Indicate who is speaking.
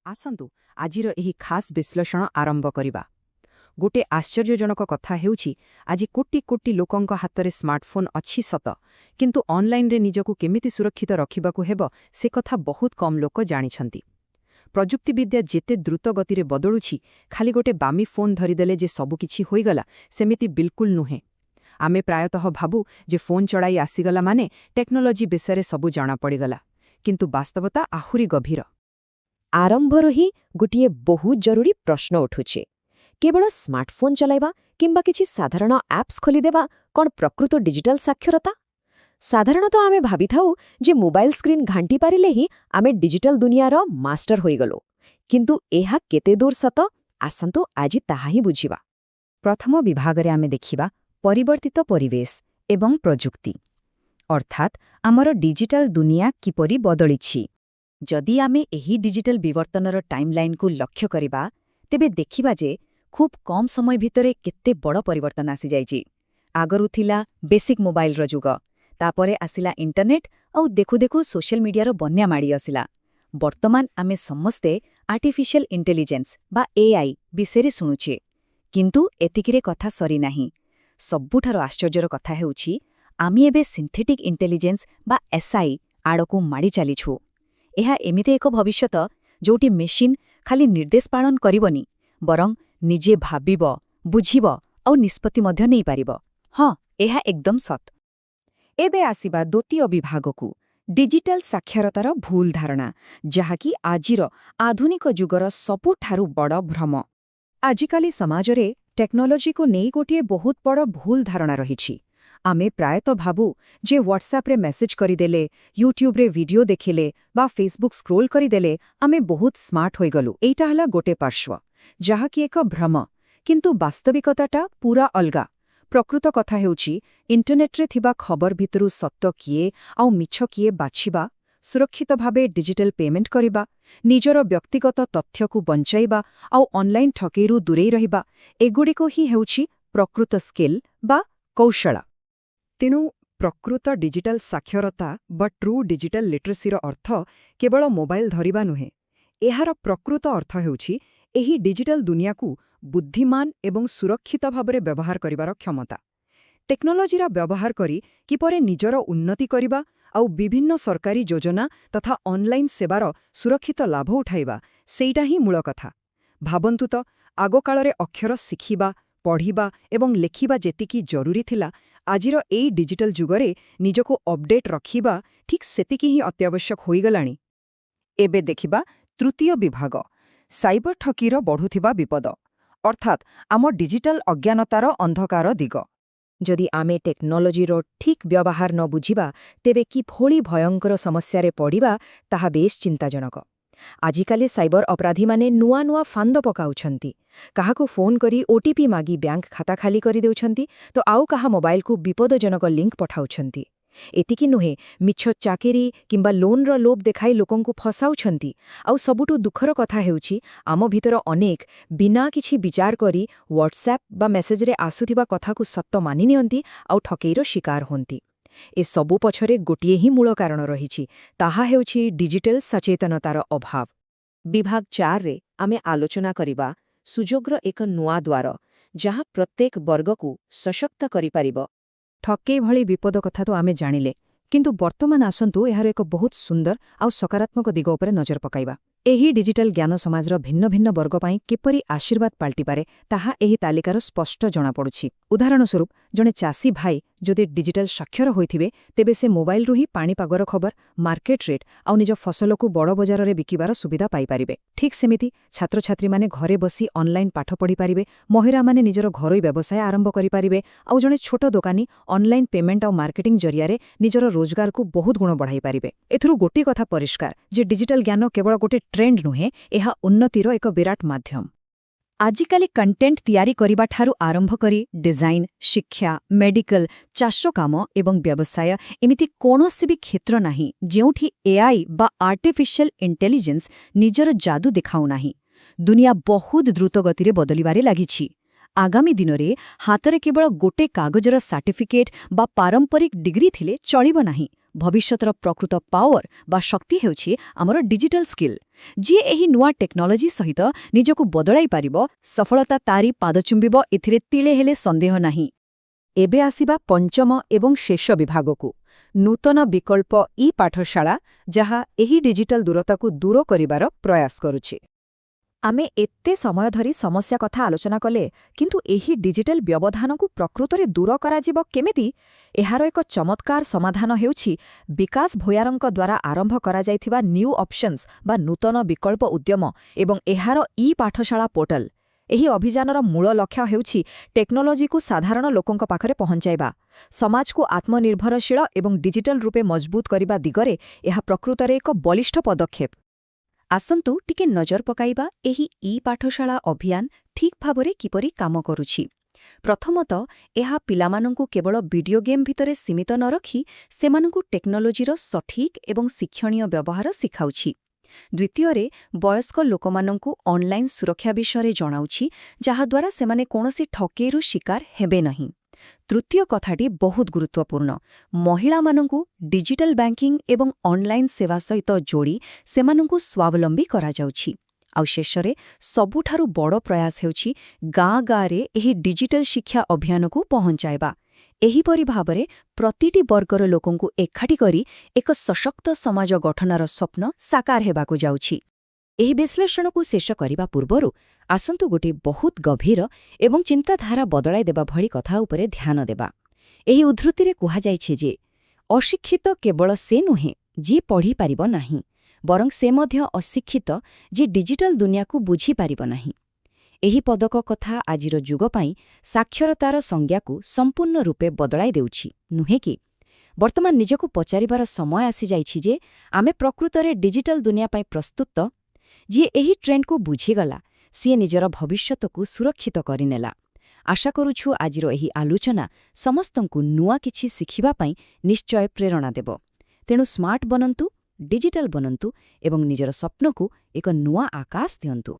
Speaker 1: ଆସନ୍ତୁ ଆଜିର ଏହି ଖାସ୍ ବିଶ୍ଳେଷଣ ଆରମ୍ଭ କରିବା। ଗୋଟେ ଆଶ୍ଚର୍ଯ୍ୟଜନକ କଥା ହେଉଛି, ଆଜି କୋଟି କୋଟି ଲୋକଙ୍କ ହାତରେ ସ୍ମାର୍ଟଫୋନ୍ ଅଛି ସତ, କିନ୍ତୁ ଅନଲାଇନରେ ନିଜକୁ କେମିତି ସୁରକ୍ଷିତ ରଖିବାକୁ ହେବ, ସେ କଥା ବହୁତ କମ୍ ଲୋକ ଜାଣିଛନ୍ତି। ପ୍ରଯୁକ୍ତିବିଦ୍ୟା ଯେତେ ଦ୍ରୁତ ଗତିରେ ବଦଳୁଛି, ଖାଲି ଗୋଟେ ଦାମୀ ଫୋନ୍ ଧରିଦେଲେ ଯେ ସବୁକିଛି ହୋଇଗଲା, ସେମିତି ବିଲକୁଲ ନୁହେଁ। ଆମେ ପ୍ରାୟତଃ ଭାବୁ ଯେ ଫୋନ୍ ଚଳାଇ ଆସିଗଲା ମାନେ ଟେକ୍ନୋଲୋଜି ବିଷୟରେ ସବୁ ଜଣାପଡ଼ିଗଲା, କିନ୍ତୁ ବାସ୍ତବତା ଆହୁରି ଗଭୀର।
Speaker 2: ଆରମ୍ଭରୁ ହିଁ ଗୋଟିଏ ବହୁତ ଜରୁରୀ ପ୍ରଶ୍ନ ଉଠୁଛି। କେବଳ ସ୍ମାର୍ଟଫୋନ୍ ଚଲାଇବା କିମ୍ବା କିଛି ସାଧାରଣ ଆପ୍ସ ଖୋଲିଦେବା କ'ଣ ପ୍ରକୃତ ଡିଜିଟାଲ ସାକ୍ଷରତା? ସାଧାରଣତଃ ଆମେ ଭାବିଥାଉ ଯେ ମୋବାଇଲ ସ୍କ୍ରିନ୍ ଘାଣ୍ଟି ପାରିଲେ ହିଁ ଆମେ ଡିଜିଟାଲ ଦୁନିଆର ମାଷ୍ଟର ହୋଇଗଲୁ। କିନ୍ତୁ ଏହା କେତେ ଦୂର ସତ, ଆସନ୍ତୁ ଆଜି ତାହା ହିଁ ବୁଝିବା।
Speaker 1: ପ୍ରଥମ ବିଭାଗରେ ଆମେ ଦେଖିବା ପରିବର୍ତ୍ତିତ ପରିବେଶ ଏବଂ ପ୍ରଯୁକ୍ତି, ଅର୍ଥାତ୍ ଆମର ଡିଜିଟାଲ ଦୁନିଆ କିପରି ବଦଳିଛି। ଯଦି ଆମେ ଏହି ଡିଜିଟାଲ ବିବର୍ତ୍ତନର ଟାଇମ୍ଲାଇନ୍କୁ ଲକ୍ଷ୍ୟ କରିବା, ତେବେ ଦେଖିବା ଯେ ଖୁବ୍ କମ୍ ସମୟ ଭିତରେ କେତେ ବଡ଼ ପରିବର୍ତ୍ତନ ଆସିଯାଇଛି। ଆଗରୁ ଥିଲା ବେସିକ୍ ମୋବାଇଲର ଯୁଗ, ତାପରେ ଆସିଲା ଇଣ୍ଟରନେଟ୍, ଆଉ ଦେଖୁ ଦେଖୁ ସୋସିଆଲ ମିଡିଆର ବନ୍ୟା ମାଡ଼ି ଆସିଲା। ବର୍ତ୍ତମାନ ଆମେ ସମସ୍ତେ ଆର୍ଟିଫିସିଆଲ ଇଣ୍ଟେଲିଜେନ୍ସ ବା ଏଆଇ ବିଷୟରେ ଶୁଣୁଛେ। କିନ୍ତୁ ଏତିକିରେ କଥା ସରିନାହିଁ। ସବୁଠାରୁ ଆଶ୍ଚର୍ଯ୍ୟର କଥା ହେଉଛି, ଆମେ ଏବେ ସିନ୍ଥେଟିକ୍ ଇଣ୍ଟେଲିଜେନ୍ସ ବା ଏସ୍ଆଇ ଆଡ଼କୁ ମାଡ଼ି ଚାଲିଛୁ। ଏହା ଏମିତି ଏକ ଭବିଷ୍ୟତ, ଯୋଉଠି ମେସିନ୍ ଖାଲି ନିର୍ଦ୍ଦେଶ ପାଳନ କରିବନି, ବରଂ ନିଜେ ଭାବିବ, ବୁଝିବ ଆଉ ନିଷ୍ପତ୍ତି ମଧ୍ୟ ନେଇପାରିବ। ହଁ, ଏହା ଏକଦମ ସତ। ଏବେ ଆସିବା ଦ୍ୱିତୀୟ ବିଭାଗକୁ, ଡିଜିଟାଲ ସାକ୍ଷରତାର ଭୁଲ ଧାରଣା, ଯାହାକି ଆଜିର ଆଧୁନିକ ଯୁଗର ସବୁଠାରୁ ବଡ଼ ଭ୍ରମ। ଆଜିକାଲି ସମାଜରେ ଟେକ୍ନୋଲୋଜିକୁ ନେଇ ଗୋଟିଏ ବହୁତ ବଡ଼ ଭୁଲ ଧାରଣା ରହିଛି। ଆମେ ପ୍ରାୟତଃ ଭାବୁ ଯେ ହ୍ୱାଟ୍ସଆପ୍ରେ ମେସେଜ୍ କରିଦେଲେ, ୟୁଟ୍ୟୁବ୍ରେ ଭିଡିଓ ଦେଖିଲେ ବା ଫେସବୁକ୍ ସ୍କ୍ରୋଲ୍ କରିଦେଲେ ଆମେ ବହୁତ ସ୍ମାର୍ଟ ହୋଇଗଲୁ। ଏଇଟା ହେଲା ଗୋଟେ ପାର୍ଶ୍ୱ, ଯାହାକି ଏକ ଭ୍ରମ। କିନ୍ତୁ ବାସ୍ତବିକତାଟା ପୁରା ଅଲଗା। ପ୍ରକୃତ କଥା ହେଉଛି, ଇଣ୍ଟରନେଟ୍ରେ ଥିବା ଖବର ଭିତରୁ ସତ କିଏ ଆଉ ମିଛ କିଏ ବାଛିବା, ସୁରକ୍ଷିତ ଭାବେ ଡିଜିଟାଲ ପେମେଣ୍ଟ କରିବା, ନିଜର ବ୍ୟକ୍ତିଗତ ତଥ୍ୟକୁ ବଞ୍ଚାଇବା ଆଉ ଅନଲାଇନ୍ ଠକେଇରୁ ଦୂରେଇ ରହିବା, ଏଗୁଡ଼ିକ ହିଁ ହେଉଛି ପ୍ରକୃତ ସ୍କିଲ୍ ବା କୌଶଳ।
Speaker 3: ତେଣୁ ପ୍ରକୃତ ଡିଜିଟାଲ ସାକ୍ଷରତା ବା ଟ୍ରୁ ଡିଜିଟାଲ ଲିଟରେସିର ଅର୍ଥ କେବଳ ମୋବାଇଲ ଧରିବା ନୁହେଁ। ଏହାର ପ୍ରକୃତ ଅର୍ଥ ହେଉଛି ଏହି ଡିଜିଟାଲ ଦୁନିଆକୁ ବୁଦ୍ଧିମାନ ଏବଂ ସୁରକ୍ଷିତ ଭାବରେ ବ୍ୟବହାର କରିବାର କ୍ଷମତା। ଟେକ୍ନୋଲୋଜିର ବ୍ୟବହାର କରି କିପରି ନିଜର ଉନ୍ନତି କରିବା ଆଉ ବିଭିନ୍ନ ସରକାରୀ ଯୋଜନା ତଥା ଅନଲାଇନ୍ ସେବାର ସୁରକ୍ଷିତ ଲାଭ ଉଠାଇବା, ସେଇଟା ହିଁ ମୂଳ କଥା। ଭାବନ୍ତୁ ତ, ଆଗକାଳରେ ଅକ୍ଷର ଶିଖିବା, ପଢ଼ିବା ଏବଂ ଲେଖିବା ଯେତିକି ଜରୁରୀ ଥିଲା, ଆଜିର ଏଇ ଡିଜିଟାଲ ଯୁଗରେ ନିଜକୁ ଅପଡେଟ୍ ରଖିବା ଠିକ୍ ସେତିକି ହିଁ ଅତ୍ୟାବଶ୍ୟକ ହୋଇଗଲାଣି। ଏବେ ଦେଖିବା ତୃତୀୟ ବିଭାଗ, ସାଇବର ଠକିର ବଢ଼ୁଥିବା ବିପଦ, ଅର୍ଥାତ୍ ଆମ ଡିଜିଟାଲ ଅଜ୍ଞାନତାର ଅନ୍ଧକାର ଦିଗ।
Speaker 2: ଯଦି ଆମେ ଟେକ୍ନୋଲୋଜିର ଠିକ୍ ବ୍ୟବହାର ନ ବୁଝିବା, ତେବେ କିଭଳି ଭୟଙ୍କର ସମସ୍ୟାରେ ପଡ଼ିବା, ତାହା ବେଶ୍ ଚିନ୍ତାଜନକ। ଆଜିକାଲି ସାଇବର ଅପରାଧୀମାନେ ନୂଆ ନୂଆ ଫାନ୍ଦ ପକାଉଛନ୍ତି। କାହାକୁ ଫୋନ୍ କରି ଓଟିପି ମାଗି ବ୍ୟାଙ୍କ ଖାତା ଖାଲି କରିଦେଉଛନ୍ତି ତ ଆଉ କାହା ମୋବାଇଲକୁ ବିପଦଜନକ ଲିଙ୍କ ପଠାଉଛନ୍ତି। ଏତିକି ନୁହେଁ, ମିଛ ଚାକିରି କିମ୍ବା ଲୋନ୍ର ଲୋଭ ଦେଖାଇ ଲୋକଙ୍କୁ ଫସାଉଛନ୍ତି। ଆଉ ସବୁଠୁ ଦୁଃଖର କଥା ହେଉଛି, ଆମ ଭିତର ଅନେକ ବିନା କିଛି ବିଚାର କରି ହ୍ୱାଟ୍ସଆପ୍ ବା ମେସେଜରେ ଆସୁଥିବା କଥାକୁ ସତ ମାନି ନିଅନ୍ତି ଆଉ ଠକେଇର ଶିକାର ହୁଅନ୍ତି। ଏସବୁ ପଛରେ ଗୋଟିଏ ହିଁ ମୂଳ କାରଣ ରହିଛି, ତାହା ହେଉଛି ଡିଜିଟାଲ ସଚେତନତାର ଅଭାବ।
Speaker 1: ବିଭାଗ 4ରେ ଆମେ ଆଲୋଚନା କରିବା ସୁଯୋଗର ଏକ ନୂଆ ଦ୍ୱାର, ଯାହା ପ୍ରତ୍ୟେକ ବର୍ଗକୁ ସଶକ୍ତ କରିପାରିବ। ଠକେଇ ଭଳି ବିପଦ କଥା ତ ଆମେ ଜାଣିଲେ, କିନ୍ତୁ ବର୍ତ୍ତମାନ ଆସନ୍ତୁ ଏହାର ଏକ ବହୁତ ସୁନ୍ଦର ଆଉ ସକାରାତ୍ମକ ଦିଗ ଉପରେ ନଜର ପକାଇବା। ଏହି ଡିଜିଟାଲ ଜ୍ଞାନ ସମାଜର ଭିନ୍ନ ଭିନ୍ନ ବର୍ଗ ପାଇଁ କିପରି ଆଶୀର୍ବାଦ ପାଲଟିପାରେ, ତାହା ଏହି ତାଲିକାରୁ ସ୍ପଷ୍ଟ ଜଣାପଡ଼ୁଛି। ଉଦାହରଣ ସ୍ୱରୂପ, ଜଣେ ଚାଷୀ ଭାଇ ଯଦି ଡିଜିଟାଲ ସାକ୍ଷର ହୋଇଥିବେ, ତେବେ ସେ ମୋବାଇଲରୁ ହିଁ ପାଣିପାଗର ଖବର, ମାର୍କେଟ ରେଟ୍ ଆଉ ନିଜ ଫସଲକୁ ବଡ଼ ବଜାରରେ ବିକିବାର ସୁବିଧା ପାଇପାରିବେ। ଠିକ୍ ସେମିତି ଛାତ୍ରଛାତ୍ରୀମାନେ ଘରେ ବସି ଅନଲାଇନ୍ ପାଠ ପଢ଼ିପାରିବେ, ମହିଳାମାନେ ନିଜର ଘରୋଇ ବ୍ୟବସାୟ ଆରମ୍ଭ କରିପାରିବେ, ଆଉ ଜଣେ ଛୋଟ ଦୋକାନୀ ଅନଲାଇନ୍ ପେମେଣ୍ଟ ଆଉ ମାର୍କେଟିଂ ଜରିଆରେ ନିଜର ରୋଜଗାରକୁ ବହୁତ ଗୁଣ ବଢ଼ାଇପାରିବେ। ଏଥିରୁ ଗୋଟିଏ କଥା ପରିଷ୍କାର ଯେ ଡିଜିଟାଲ ଜ୍ଞାନ କେବଳ ଗୋଟେ ଟ୍ରେଣ୍ଡ ନୁହେଁ, ଏହା ଉନ୍ନତିର ଏକ ବିରାଟ ମାଧ୍ୟମ।
Speaker 2: ଆଜିକାଲି କଣ୍ଟେଣ୍ଟ ତିଆରି କରିବାଠାରୁ ଆରମ୍ଭ କରି ଡିଜାଇନ୍, ଶିକ୍ଷା, ମେଡିକାଲ, ଚାଷ କାମ ଏବଂ ବ୍ୟବସାୟ, ଏମିତି କୌଣସି ବି କ୍ଷେତ୍ର ନାହିଁ ଯେଉଁଠି ଏଆଇ ବା ଆର୍ଟିଫିସିଆଲ ଇଣ୍ଟେଲିଜେନ୍ସ ନିଜର ଯାଦୁ ଦେଖାଉନାହିଁ। ଦୁନିଆ ବହୁତ ଦ୍ରୁତ ଗତିରେ ବଦଳିବାରେ ଲାଗିଛି। ଆଗାମୀ ଦିନରେ ହାତରେ କେବଳ ଗୋଟେ କାଗଜର ସାର୍ଟିଫିକେଟ୍ ବା ପାରମ୍ପରିକ ଡିଗ୍ରୀ ଥିଲେ ଚଳିବ ନାହିଁ।
Speaker 1: ଭବିଷ୍ୟତର ପ୍ରକୃତ ପାୱାର ବା ଶକ୍ତି ହେଉଛି ଆମର ଡିଜିଟାଲ ସ୍କିଲ୍। ଯିଏ ଏହି ନୂଆ ଟେକ୍ନୋଲୋଜି ସହିତ ନିଜକୁ ବଦଳାଇ ପାରିବ, ସଫଳତା ତାରି ପାଦ ଚୁମ୍ବିବ, ଏଥିରେ ତିଳେ ହେଲେ ସନ୍ଦେହ ନାହିଁ।
Speaker 3: ଏବେ ଆସିବା ପଞ୍ଚମ ଏବଂ ଶେଷ ବିଭାଗକୁ, ନୂତନ ବିକଳ୍ପ ଇ ପାଠଶାଳା, ଯାହା ଏହି ଡିଜିଟାଲ ଦୂରତାକୁ ଦୂର କରିବାର ପ୍ରୟାସ କରୁଛି।
Speaker 1: ଆମେ ଏତେ ସମୟ ଧରି ସମସ୍ୟା କଥା ଆଲୋଚନା କଲେ, କିନ୍ତୁ ଏହି ଡିଜିଟାଲ ବ୍ୟବଧାନକୁ ପ୍ରକୃତରେ ଦୂର କରାଯିବ କେମିତି? ଏହାର ଏକ ଚମତ୍କାର ସମାଧାନ ହେଉଛି ବିକାଶ ଭୋୟାରଙ୍କ ଦ୍ୱାରା ଆରମ୍ଭ କରାଯାଇଥିବା ନ୍ୟୁ ଅପସନ୍ସ ବା ନୂତନ ବିକଳ୍ପ ଉଦ୍ୟମ ଏବଂ ଏହାର ଇ ପାଠଶାଳା ପୋର୍ଟାଲ। ଏହି ଅଭିଯାନର ମୂଳ ଲକ୍ଷ୍ୟ ହେଉଛି ଟେକ୍ନୋଲୋଜିକୁ ସାଧାରଣ ଲୋକଙ୍କ ପାଖରେ ପହଞ୍ଚାଇବା। ସମାଜକୁ ଆତ୍ମନିର୍ଭରଶୀଳ ଏବଂ ଡିଜିଟାଲ ରୂପେ ମଜବୁତ କରିବା ଦିଗରେ ଏହା ପ୍ରକୃତରେ ଏକ ବଳିଷ୍ଠ ପଦକ୍ଷେପ। ଆସନ୍ତୁ ଟିକେ ନଜର ପକାଇବା ଏହି ଇ ପାଠଶାଳା ଅଭିଯାନ ଠିକ୍ ଭାବରେ କିପରି କାମ କରୁଛି। ପ୍ରଥମତଃ, ଏହା ପିଲାମାନଙ୍କୁ କେବଳ ଭିଡିଓ ଗେମ୍ ଭିତରେ ସୀମିତ ନ ରଖି ସେମାନଙ୍କୁ ଟେକ୍ନୋଲୋଜିର ସଠିକ୍ ଏବଂ ଶିକ୍ଷଣୀୟ ବ୍ୟବହାର ଶିଖାଉଛି। ଦ୍ୱିତୀୟରେ, ବୟସ୍କ ଲୋକମାନଙ୍କୁ ଅନଲାଇନ୍ ସୁରକ୍ଷା ବିଷୟରେ ଜଣାଉଛି, ଯାହାଦ୍ୱାରା ସେମାନେ କୌଣସି ଠକେଇରୁ ଶିକାର ହେବେ ନାହିଁ। ତୃତୀୟ କଥାଟି ବହୁତ ଗୁରୁତ୍ୱପୂର୍ଣ୍ଣ। ମହିଳାମାନଙ୍କୁ ଡିଜିଟାଲ ବ୍ୟାଙ୍କିଂ ଏବଂ ଅନଲାଇନ୍ ସେବା ସହିତ ଯୋଡ଼ି ସେମାନଙ୍କୁ ସ୍ୱାବଲମ୍ବୀ କରାଯାଉଛି। ଆଉ ଶେଷରେ, ସବୁଠାରୁ ବଡ଼ ପ୍ରୟାସ ହେଉଛି ଗାଁ ଗାଁରେ ଏହି ଡିଜିଟାଲ ଶିକ୍ଷା ଅଭିଯାନକୁ ପହଞ୍ଚାଇବା। ଏହିପରି ଭାବରେ ପ୍ରତିଟି ବର୍ଗର ଲୋକଙ୍କୁ ଏକାଠି କରି ଏକ ସଶକ୍ତ ସମାଜ ଗଠନର ସ୍ୱପ୍ନ ସାକାର ହେବାକୁ ଯାଉଛି। ଏହି ବିଶ୍ଳେଷଣକୁ ଶେଷ କରିବା ପୂର୍ବରୁ ଆସନ୍ତୁ ଗୋଟିଏ ବହୁତ ଗଭୀର ଏବଂ ଚିନ୍ତାଧାରା ବଦଳାଇ ଦେବା ଭଳି କଥା ଉପରେ ଧ୍ୟାନ ଦେବା। ଏହି ଉଦ୍ଧୃତିରେ କୁହାଯାଇଛି ଯେ ଅଶିକ୍ଷିତ କେବଳ ସେ ନୁହେଁ ଯିଏ ପଢ଼ିପାରିବ ନାହିଁ, ବରଂ ସେ ମଧ୍ୟ ଅଶିକ୍ଷିତ ଯିଏ ଡିଜିଟାଲ ଦୁନିଆକୁ ବୁଝିପାରିବ ନାହିଁ। ଏହି ପଦକ କଥା ଆଜିର ଯୁଗ ପାଇଁ ସାକ୍ଷରତାର ସଂଜ୍ଞାକୁ ସମ୍ପୂର୍ଣ୍ଣ ରୂପେ ବଦଳାଇ ଦେଉଛି, ନୁହେଁ କି? ବର୍ତ୍ତମାନ ନିଜକୁ ପଚାରିବାର ସମୟ ଆସିଯାଇଛି ଯେ ଆମେ ପ୍ରକୃତରେ ଡିଜିଟାଲ ଦୁନିଆ ପାଇଁ ପ୍ରସ୍ତୁତ? ଯିଏ ଏହି ଟ୍ରେଣ୍ଡକୁ ବୁଝିଗଲା, ସିଏ ନିଜର ଭବିଷ୍ୟତକୁ ସୁରକ୍ଷିତ କରିନେଲା। ଆଶା କରୁଛୁ ଆଜିର ଏହି ଆଲୋଚନା ସମସ୍ତଙ୍କୁ ନୂଆ କିଛି ଶିଖିବା ପାଇଁ ନିଶ୍ଚୟ ପ୍ରେରଣା ଦେବ। ତେଣୁ ସ୍ମାର୍ଟ ବନନ୍ତୁ, ଡିଜିଟାଲ ବନନ୍ତୁ ଏବଂ ନିଜର ସ୍ୱପ୍ନକୁ ଏକ ନୂଆ ଆକାଶ ଦିଅନ୍ତୁ।